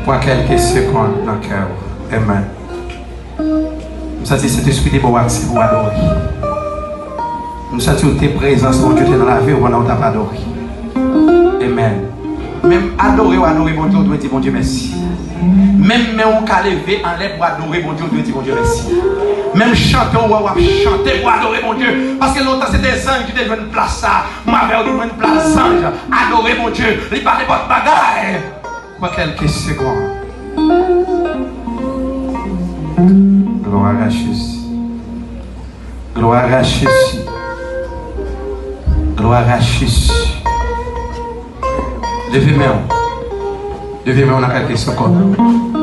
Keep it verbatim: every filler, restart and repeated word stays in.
Pran kèlke segonn nan kè w. Amen. M santi Sentespri te ba w aksè pou w adore. M santi w te prezans Bondye te nan lavi w pandan w t ap adore. Amen. Menm adore w adore Bondye, w dwe di Bondye mèsi. Menm men w ka leve anlè pou adore Bondye, w dwe di Bondye mèsi. Menm chante w wè w ap chante pou adore Bondye. Paske lontan se te zanj ki te jwenn plas sa. Mwen avè w nou jwenn plas zanj. Adore Bondye. Li pa nenpòt bagay. Pran kèlke segonn. Gloire à Jésus. Gloire à Jésus. Gloire à Jésus. Leve men w. Leve men w nan kèlke segonn.